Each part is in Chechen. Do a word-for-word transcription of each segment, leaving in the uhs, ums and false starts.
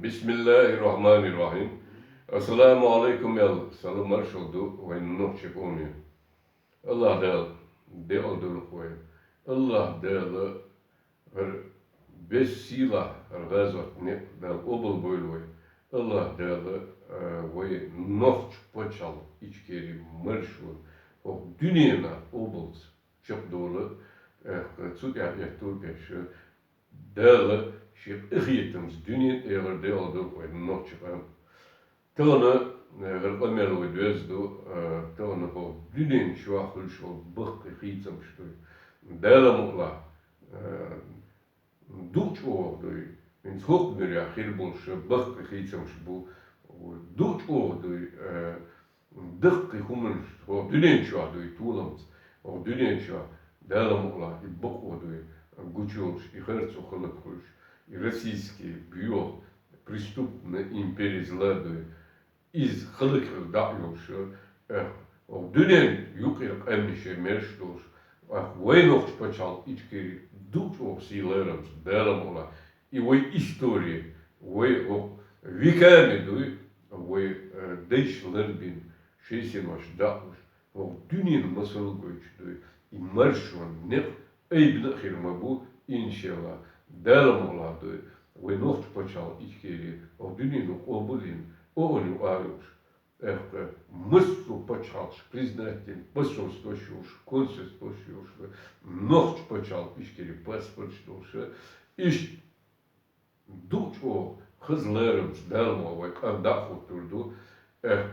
بسم الله الرحمن الرحيم. السلام عليكم, аьлла, салам-маршал ду вайн нохчийн къоме. АллахӀ Дала декъала долда вай. АллахӀ Дала хӀара веза сийлахь, хӀара гӀазот, некъ Дала къоабал бойла вай. АллахӀ Дала, а, вай нохчийн паччахьалкхе, Ичкери, маршо хӀокху дуьненахь къоабалца чекхдолу, э, цу тӀехь а тӀе а беш, Дала шен къинхетамца дуьненна эгӀар декъала долда вай нохчийн къам. Тахана, э, хӀара къамел вай доьзна ду, э, тахана хӀокху дуьнен чохь хуьлуш болу баккхий хийцамаш ду. Дала мукъалахь, э, дукха чӀогӀа дуй. ХӀинца хӀокху муьрехь хир болуш баккхий хийцамаш бу. Дукха чӀогӀа дуй, э, даккхий хӀуманаш хӀокху дуьнен чохь дуй толамца. ХӀокху дуьнен чохь, Дала мукъалахь, и бакъо дуй гучуйолуш, и харцо хӀаллакьхуьлуш, и российский боьха преступная империя зла дуй. Иза хӀаллакьхила дӀа а йолуш, э, хӀокху дуьнен юкъара къаьмнаш мерш долуш, вайн нохчийн пачхьалкх Ичкери дукха чӀогӀа сий-ларамца, Дала мукъалахь, и вай истори, вай хӀокху веками дуй, вай, э, дайша ларбина, шайн синош дӀа а луш, хӀокху дуьненна масал гойтуш дуй, и маршонан некъ айбина а хир ма бу, иншаллахӀ, Дала мукъалахь дуй, вай нохчийн пачхьалкх Ичкери хӀокху дуьнено къоабал йина, ООН юкъа а йолуш. Э, массо а пачхьалкхаш признать йина, посольствош йолуш, консульствош йолуш, нохчийн пачхьалкх Ичкери паспорташ долуш, иштта дукха чӀогӀа хаза ларамца Дала мукъалахь вай къам дӀа а хӀуттур ду. Э,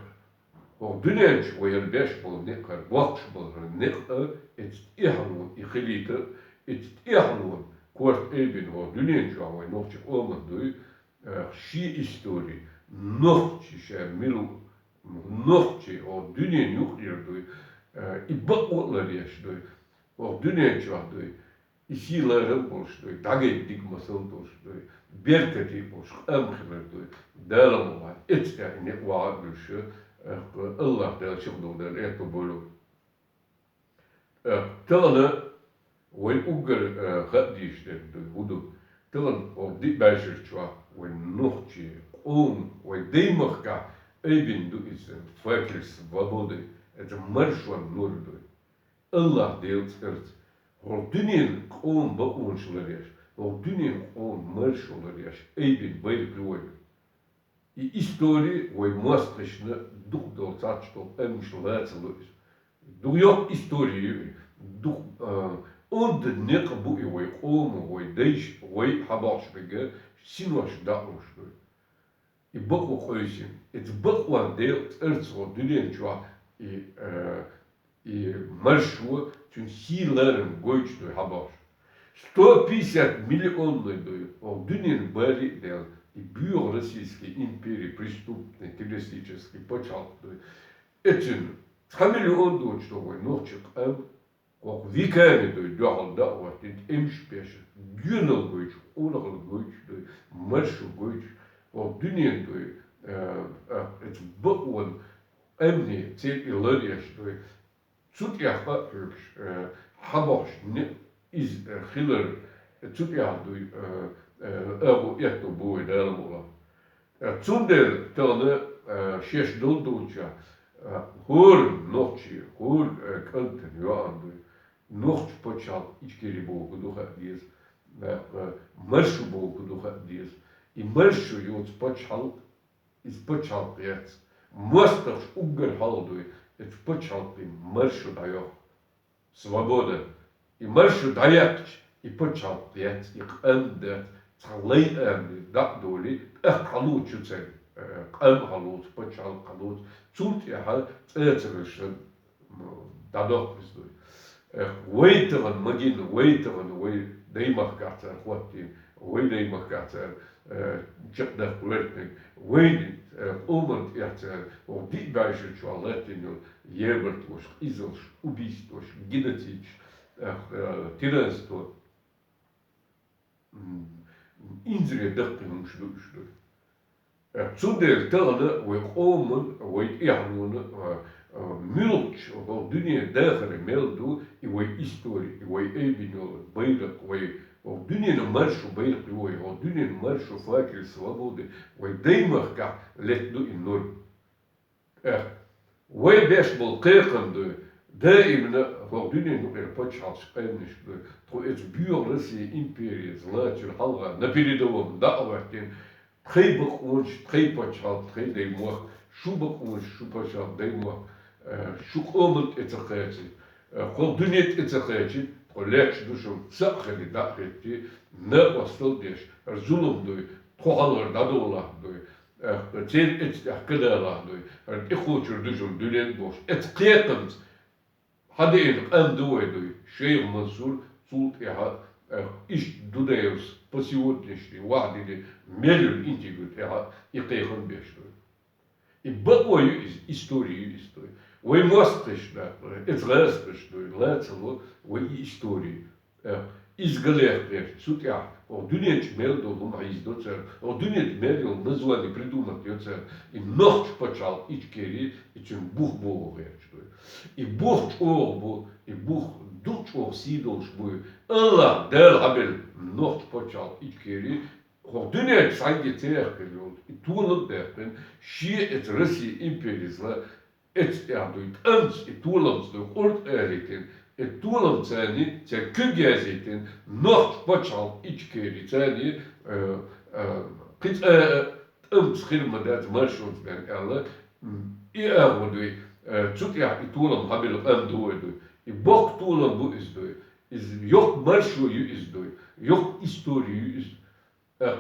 хӀокху дуьнен чу вай хӀара беш болу некъ, хӀара боккхуш болу хӀара некъ а, эцу тӀаьхьено и хилийта, эцу тӀаьхьено корта айбина хӀокху дуьнен чохь вай нохчийн къоман дуй, э, шен истори, нохчий ша мила ву, нохчий хӀокху дуьненна юкъара дуй, э, и бакъо а ларъеш дуй, хӀокху дуьнен чохь дуй, и сий-ларам а болуш дуй, дӀагайта дика масал а долуш дуй, беркате а болуш къам хилар дуй, Дала мукъалахь, эцу тӀехь и некъ вагӀа а дуьллуш, э, АллахӀ Дала чекхдолу дела аьтто бойла. Э, тахана вай уггар, э, хаа дезаш дерг ду, хӀун ду? Тахана хӀокху диъ бӀешар чохь вай нохчийн къоман, вай даймахкахь айбина ду иза факел свободы, иза маршонан нур ду. АллахӀ Делан цӀарца, хӀокху дуьненан къоман бакъонаш ларъеш, хӀокху дуьненан къоман маршо ларъеш айбина байракх ю вайна. И истори вай мостагӀашна дукха долу цхьацца долу къаьмнаш лаца ло иза. Дукха йоккха истори ю и. Дукха, а, онда некъ бу и вай къоман, вай дайша, вай хьабохьуш берг синош дӀа а луш ду. И бакъо къевсина. Иза бакъонан Делан цӀарца хӀокху дуьнен чохь и, а, и маршо цуьнан сий-ларам гойтуш ду хьабохьуш. Сто пятьдесят миллионный ду, хӀокху дуьненан баре а даьлла, и боьха российский импери, преступный, террористический пачхьалкх ду. Эцуьнан цхьа миллион доцуш ду вай нохчийн къам, хӀокху веками ду, дуьхьал дӀа а хӀоттийна, тӀемаш а беш, доьналла гойтуш, къонахалла гойтуш ду, маршо гойтуш, хӀокху дуьненан ду, э, э, эцу бакъонан къаьмнийн церан и лар еш ду. Цу тӀехь къа а хьоьгуш, э, хьабохьуш некъ иза, э, хилар, цу тӀехь дуй, э, э, агӀо этто бу вай Дала мукъалахь. Э, цундела тахана, э, шаьш долу долчохь, э, хӀора нохчийн, хӀора, э, кӀантана йоӀана дуй. Нохчийн пачхьалкх Ичкери бохург ду хаа деза, э, э, маршо бохург ду хаа деза. И маршо йоцу пачхьалкх, иза пачхьалкх яц. МостагӀаш уггар хьалха дуй, эцу пачхьалкхийн маршо дӀайоккху. Свобода. И маршо дӀаяьккхича, и пачхьалкх яц, и къам дац, цхьа лай ам дӀа а долий, тӀаккха хьалуцучу цаьрга, э, къам хьалуцу, пачхьалкх хьалуцу, цул тӀаьхьа цӀацаралш санна, м, дӀадоккху иза дуй. Э, вай тахана магийна, вай тахана, вай даймахкахь цара хӀоттийна, вай даймахкахь цара, э, чекхдаккха лоьртниг, вайна, э, къоман тӀехь цара, хӀокху диъ бӀешар чохь латтийна йолу ебартош, къизалш, убийствош, геноцидш, э, э, тиранство. М, инзаре даккхий хӀумаш ду уьш дуй. Э, цундела тахана вай къоман, вай тӀаьхьенан, а, а, муьлххачу хӀокху дуьненан дахар мел ду, и вай истори, и вай айбина йолу байракх, вай, ХӀокху дуьненан маршо байракх ю вай, хӀокху дуьненан маршо, факел свободы вай даймахкахь летта ду и нур. Эх, вай беш болу кхайкхам ду, даимна хӀокху дуьненан юкъара пачхьалкхаш, къаьмнаш ду, тхо эца боьха Россия империя злачуьра хьалха на передовом дӀа а хӀоьттина, тхайн бакъонаш, тхайн пачхьалкх, тхайн даймохк, шун бакъонаш, шун пачхьалкх, даймохк, э, шун къоман тӀе ца кхачийта, э, кху дуьне тӀе ца кхачийта, тхо лаьтташ ду шуна, цхьаъ хили дӀа а хӀиттий, накъостал деш, хӀара зулам дуй, тхо хьалхара дӀадолахь дуй, э, церан эца тӀехь кадалахь дуй, хӀара тӀекхочур ду шуна дуьнен а бохуш, эца кхайкхамца хьадеана къам ду вай дуй, шайх Мансур, цул тӀаьхьа, э, иштта Дудаевс по сегодняшний вахьдине мел йолу интервью тӀаьхьа и кхайкхам беш дуй. И бакъо ю иза, истори ю иза дуй. Вай мостагӀаш дац, эца гӀазкхаш дуй, лацало вай и истори. Э, иза галехь гӀерташ, цу тӀехь хӀокху дуьнен чу мел долу хӀума хьийзадо цара, хӀокху дуьнен чу мел йолу название придумать йо цара, и нохчу пачхьалкх Ичкери, и цуьнан бух бохо гӀерташ дуй. И бух чӀогӀа бу, и бух ду чӀогӀа сий долуш буй. Аллах Дала хьабелла нохчу пачхьалкх Ичкери, хӀокху дуьнен чу цхьаьнгге ца яьккхина йолу, и толам а баьккхина, шен эца Россия империзла, эца тӀехь дуй, тӀамца и толамца дуй, къурд а алийтина, и толам царний, церан куьг язийтина, нохчу пачхьалкх Ичкери царний, э, э, кхин цкъа а тӀамца хир ма дац маршонца бен аьлла, м, и агӀо дуй, э, цу тӀехь и толам хьабелла къам ду вай дуй. И боккха толам бу иза дуй. Иза йоккха маршо ю иза дуй. Йоккха истори ю иза. Э,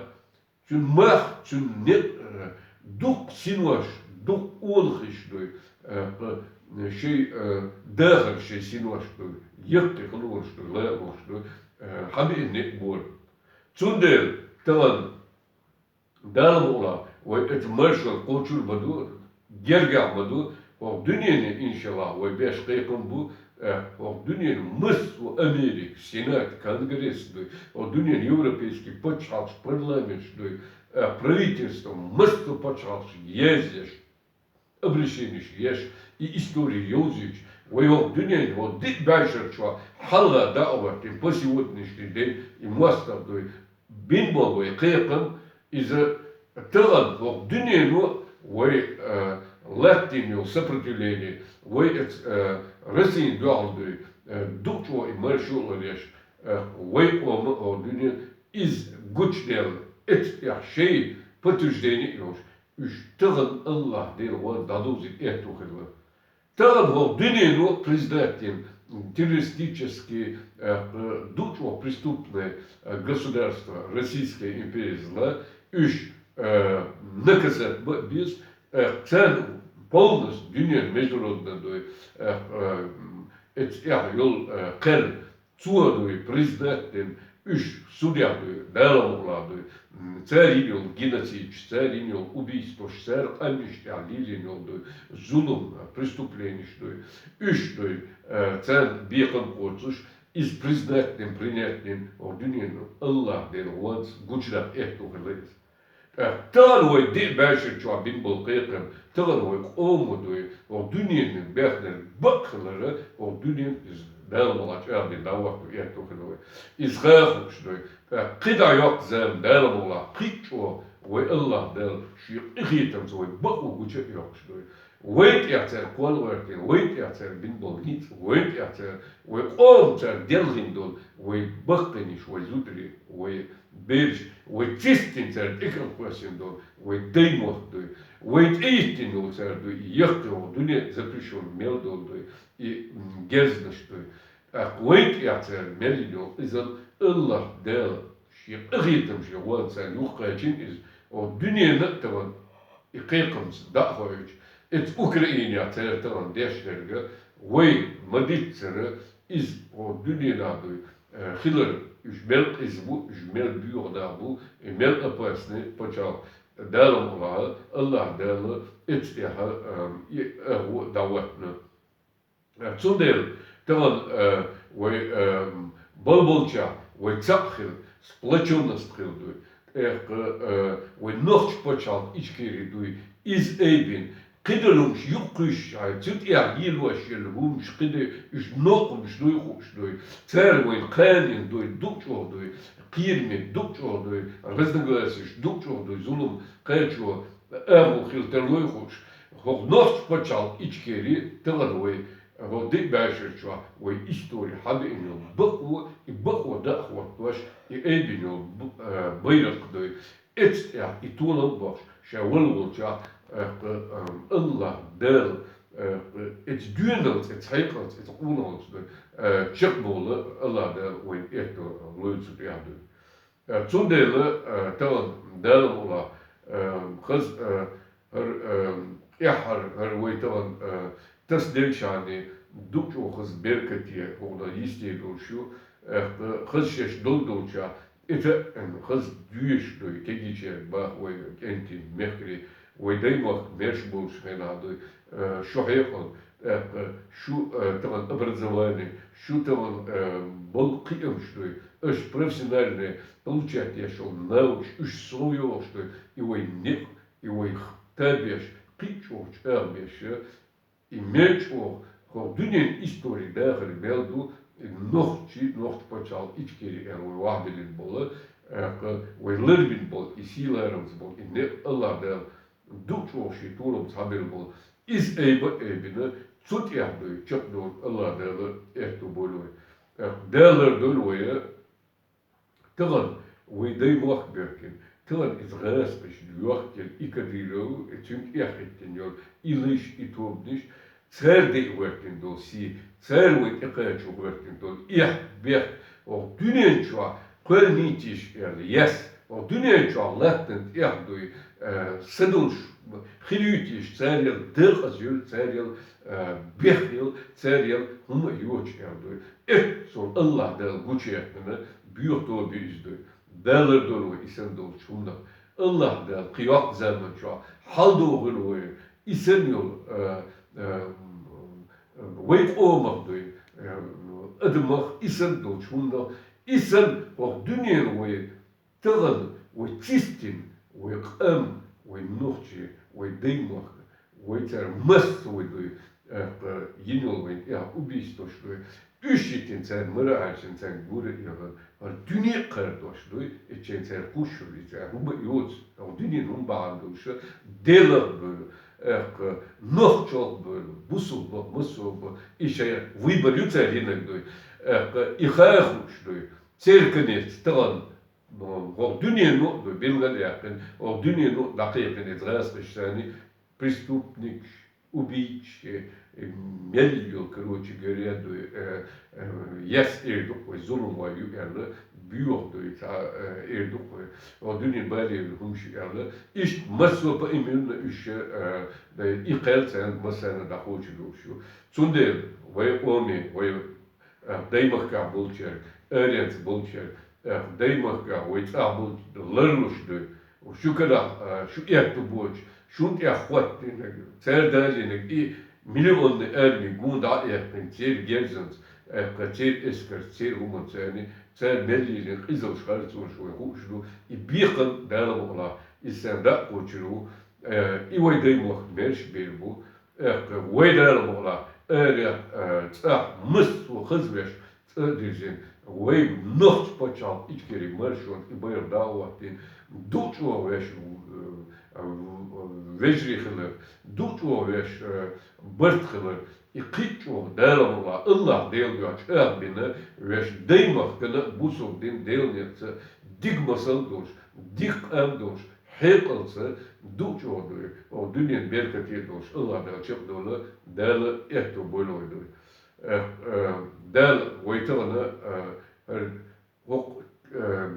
цуьнан мах, цуьнан некъ, э, дуккха синош, дуккха олахиш дуй, э, кху, э, шайн, э, дахар шайн синош дуй, яккхий халонаш дуй, лаалонаш дуй, э, хьабиъна некъ бора. Цундела тахана Дала мукъалахь, вай эца маршо кхочур ма ду, гергахь ма ду, хӀокху дуьненан, иншаллах, вай беш кхайкхам бу, э, хӀокху дуьненан массо а Америка, Сенат, Конгресс дуй, хӀокху дуьненан европейский пачхьалкхаш, парламенташ дуй, э, правительство, массо а пачхьалкхаш язъеш, обращенеш еш, и истори йовзуьйтуш, вай хӀокху дуьненан, хӀокху диъ бӀешар чохь хьалха дӀа а хӀоьттина, по сегодняшний день и мостагӀ дуй, бина болу вай кхайкхам, иза тахана хӀокху дуьнено вай, э, латтийна йолу сопротивление, вай эца, э, Россин дуьхьал дуй, э, дукха чӀогӀа и маршо а ларъеш, э, вай къоман а хӀокху дуьне иза гучуделла, эца тӀехь шайн подтверждение а йолуш, уьш тахана Аллах Делан гӀоьнца дӀадовзийта аьтту хилла. Тахана хӀокху дуьнено признать дина террористический, э, дукха чӀогӀа преступное, э, государство, Российская империя зла, уьш, э, наказать бан а беза, э, царна полностью дуьненан международный дуй, э, э, эца тӀехь йолу, э, кхел, цо дуй признать дина, уьш судех дуй, Дала мукъалахь дуй, м, цара йина йолу геноцидаш, цара йина йолу убийстваш, цара къаьмнаш тӀехь лелийна йолу дуй, зулам, преступленеш дуй, уьш дуй, э, царна бекхам кхочуш, иза признать дина, принять дина, хӀокху дуьнено Аллах Делан гӀоьнца гучудаккха аьтту хилла иза. ТӀаккха тахана вай диъ бӀешар чохь бина болу кхайкхам, тахана вай къомо дуй, хӀокху дуьненан бехнарг бакъ хилара, хӀокху дуьненан иза Дала мукъалахь чӀагӀдина дӀахӀотто аьтту хилла вай. Иза хаа хууш дуй. ТӀаккха кхидӀа йоккха зама Дала мукъалахь кхин а чӀогӀа вай Аллах Дала шен къинхетамца вай бакъо гуча а йоккхуш дуй. Вайн тӀехь цара кхолла гӀоьртина, вайн тӀехь цара бина болу ницкъ, вайн тӀехь цара, вай къоман цара делхина долу, вай баккхийнаш, вай зударий, вай бераш, вай цистина цара тӀекӀел кхоьссина долу, вай даймохк дуй, вай тӀеиттина йолу цара дуй, и яккхий хӀокху дуьне запрещённый мел долу дуй, и, м, герзнаш дуй. ТӀаккха вайн тӀехь цара мел йина йолу иза Аллах Дала шен къинхетам шен гӀоьнца царна юхакхаьчна иза, хӀокху дуьненан а тахана и кхайкхамца дӀа а хоуьйтуш, эца Украинехь цара тахана деш дерг, вай ма-дийццара, иза хӀокху дуьненахь дуй, э, хилар, уьш мел къиза бу, уьш мел боьха нах бу, и мел опасный пачхьалкх. Дала мукъалахь, Аллах Дала эца тӀехь, э, и агӀо дӀахӀоттийна. Цундела тахана, э, вай, э, балболчохь вай цхьаъ хила, сплочённость хила дуй. ТӀаккха, э, вай нохчу пачхьалкх Ичкери дуй, иза айбина, кхыдолчу юкъ кхуьйсуш, цу тӀехь лелош йолу хӀуманаш кхидерг, уьш новкъамаш дуй хууш дуй. Цара вайна кханенна дуй, дукха чӀогӀа дуй, кхераме дукха чӀогӀа дуй, разногласеш дукха чӀогӀа дуй, зулам кхачо агӀо хила тарлуй хууш. ХӀокху нохчийн пачхьалкх Ичкери тахана вай, хӀокху диъ бӀешерчохь вай истори хьабеана йолу бакъо, и бакъо даа хӀоттош, и айбина йолу б-, а, байракх дуй. Эцу тӀехь и толам а бохуш, ша вала волчохь, тӀаккха, ам, АллахӀ Дала, тӀаккха, эцу доьналца, эцу хьекъалца, эцу къонахалца дуй, а, чекхбовла АллахӀ Дала вайна аьтто лойла цу тӀехь дуй. А, цундела, а, тахана Дала мукъалахь, а, хаза, а, хӀара, а, тӀаьххьара, хӀара вай тахана, а, тасаделлачхьана дукха чӀогӀа хаза беркате хӀокхунах йисте долуш ю, тӀаккха хаза шаьш долу долчохь, и тӀаккха хаза доьшуш дуй, кегийчаьрга боху вай кӀентийн мехкарий, вай даймохк мерш болчу хенахь дуй, а, шу хьекъал, тӀаккха шу, а, тахана образование, шу тахана, а, болу кхиамаш дуй, аша профессиональный получать еш йолу навыкаш, уьш сов йогӀуш дуй, и вай некъ, и вай х-, табеш, кхин а чӀогӀа чӀагӀбеш, и мел чӀогӀа хӀокху дуьненан истори дахар мел ду, и нохчий, нохчийн пачхьалкх Ичкери аьлла вай вахьабиллина болу, тӀаккха вай ларбина болу, и сий-ларамца болу, и некъ АллахӀ Дала дукха чӀогӀа шен толамца хьабелла болу. Иза айба а айбина, цу тӀехь дуй чекхдовла АллахӀ Дала аьтто бойла вай. ТӀаккха Дала лардойла вай, тахана вай даймохк а боьхкина, тахана иза гӀазкхаша йохкина, и Кадыров, и цуьнга эхь хӀиттина йолу, и лайш, и тобанаш, цара дайа гӀоьртина долу сий, цара вай тӀекхачо гӀоьртина долу эхь, бехк, хӀокху дуьнен чохь кхоьллийтийша аьлла, яс, хӀокху дуьнен чохь латтана тӀехь дуй, а, са долуш хир юьйтийша, царел декъаза йолу, царел, а, бехъелла, царел хӀума а йоцуш аьлла дуй. Эццул АллахӀ Дала гучуяьккхина, боьха тоба ю иза дуй. Дала лардойла вай и санна долчу хӀуманах. АллахӀ Дала кхин йоккха заман чохь хьаладогӀийла вай и санна йолу, а, а, вай къомах дуй, а, адамах, и санна долчу хӀуманах, и санна хӀокху дуьненан вай тахана, вай чистина, вай къам, вай нохчий, вай даймохк, вай цара массо а вай дуй, тӀаккха йина йолу вайн тӀехь убийстваш дуй. Уьш йитина царна мара Ӏаьржина, царна гора а яхана, хӀара дуьне а кхардош дуй, и шайн цара кхушшур, и цара хӀума а йоцу, хӀокху дуьненан хӀума бахьана долуш, Делах а бевлла, тӀаккха нохчалх а бевлла, бусулба, массо а бу, и шайн выбор ю цара йинарг дуй, тӀаккха и хаа хууш дуй. Церан конец тахана, хӀокху дуьнено а дуй, билгал а яьккхина, хӀокху дуьнено а дӀакхайкхина иза гӀазкхаша царна, преступникаш, убийцаш, э, мел йолу, короче говоря, дуй, э, э, яс эр ду-кх вай, зуламхой ю аьлла, боьха дуй, цхьа, э, эр ду-кх вай, хӀокху дуьненан балийна хӀумаш ю аьлла, иштта массо а поименно уьш, э, дай, и кхел царна массарна дӀахочур долуш ю. Цундела вай къоме, вай а, даймахкахь болчаьрга, аренца болчаьрга, а, даймахкахь вай цӀахь болчу ларлуш дуй. Шу карахь, а, шу аьтту боцуш, шун тӀехь хӀоттийнарг, цара далийнарг и миллионный арми гун дӀа а яьккхина, церан герзанца, а, церан эскарца, церан хӀуманца, церан мел лелийна къизалш, харцонаш вай хууш ду. И бекхам Дала мукъалахь, иза царна дӀа а кхочур ву, а, и вай даймахка мерш бер бу. ТӀаккха вай Дала мукъалахь, арахь, а, цӀахь массо а хаза веш цӀа а дирзина, вай нохчийн пачхьалкх Ичкери маршонна и байракх дӀа а хӀоттийна, дукха чӀогӀа веш, а, а, вежарий хилар, дукха чӀогӀа веш, а, барт хилар, и кхин а чӀогӀа Дала мукъалахь, АллахӀ Делан дуьхьа чӀагӀбина веш даймахкана а, бусалба дин Делан некъаца а дика масал а долуш, дика къам а долуш, хьекъалца дукха чӀогӀа дуй, хӀокху дуьненан беркате а долуш, АллахӀ Дала чекхдовла, Дала аьтто бойла вай дуй. Э, э, Дала вай тахана, э, хӀара хӀокху, э,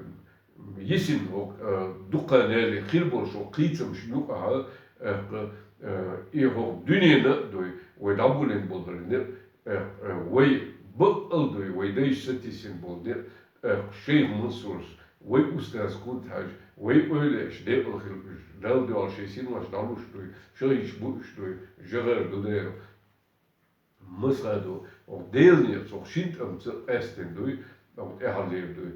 йисина хӀокху, э, дукха нели хир болуш хӀокху кхийцамашна юкъахь, э, э, и хӀокху дуьненан а дуй, вай дӀаболийна болу хӀара некъ, э, э, вай бакъ а дуй, вай дайша сатийсина болу некъ, э, шайх Мансурс, вай устаз Кунта-Хьаьжа, вай эвлаяаш декъала хила уьш, Далла дуьхьал шайн синош дӀалуш дуй, шайчу бу уьш дуй, ЖагӀар Дудаев. Масала ду, хӀокху Делан некъаца, хӀокху шина тӀамца къаьстина дуй, хӀокху тӀаьхьарлера дуй,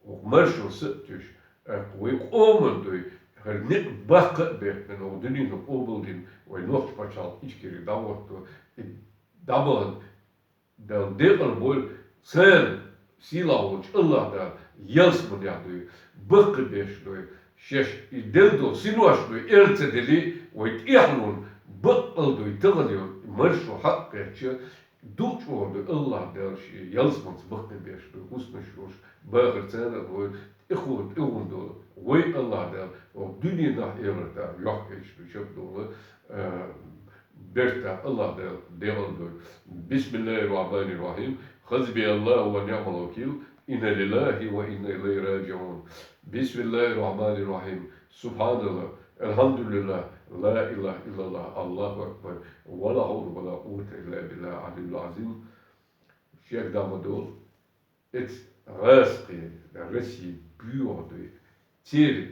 хӀокху маршонна са а туьйсуш, тӀаккха вай къоман дуй, хӀара никъ баккха а бехкана, укх дуьненах къобалдина, вай нохчий пачхьалкх Ичкери дӀагӀотто, и дӀабахана, Дала декъал бойла, царна сийлахь волчу АллахӀ Дала ялсаманехь дой, баккхийбеш дой, шаьш и делла долу синош дой, эр ца делий, вай тӀехьалонан баккъал дой, тахана йолу маршо хьакъ кхетча, дукха чӀогӀа дой, АллахӀ Дала шен ялсаманца баккхийбеш дой, хӀусамаш йолуш, бахар царна а дой, тӀехула тӀехула долу вай АллахӀ Дала, укх дуьненахь, эхартахь йохкийча дой, чекхдолу, а, бертахь АллахӀ Дала декъал дой. بسم الله الرحمن الرحيم. حسبي الله ونعم الوكيل. إنا لله وإنا إليه راجعون. بسم الله الرحمن الرحيم. سبحان الله. الحمد لله. لا إله إلا الله. الله أكبر. ولا حول ولا قوة إلا بالله العلي العظيم. Шек дан ма долу. Эцу гӀазкхийн, Россин боьха дой, церан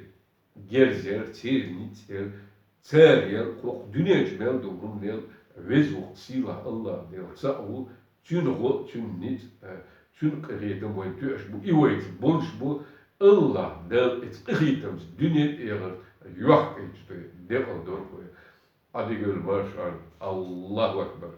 герзера, церан ницкъера, цара ял, хӀокху дуьнен чу мел долу хӀуманел веза воккха сийлахь АллахӀ Дела цхьаъ ву, Цуьнан гӀо, Цуьнан ницкъ, а, Цуьнан къинхетам вайна тоьаш бу, и вайца болуш бу. АллахӀ Дала эцу къинхетамца дуьне а, эхарт а йохкийча дой, декъал дойла вай. Ӏадика йойла маршонна. Аллаху акбар!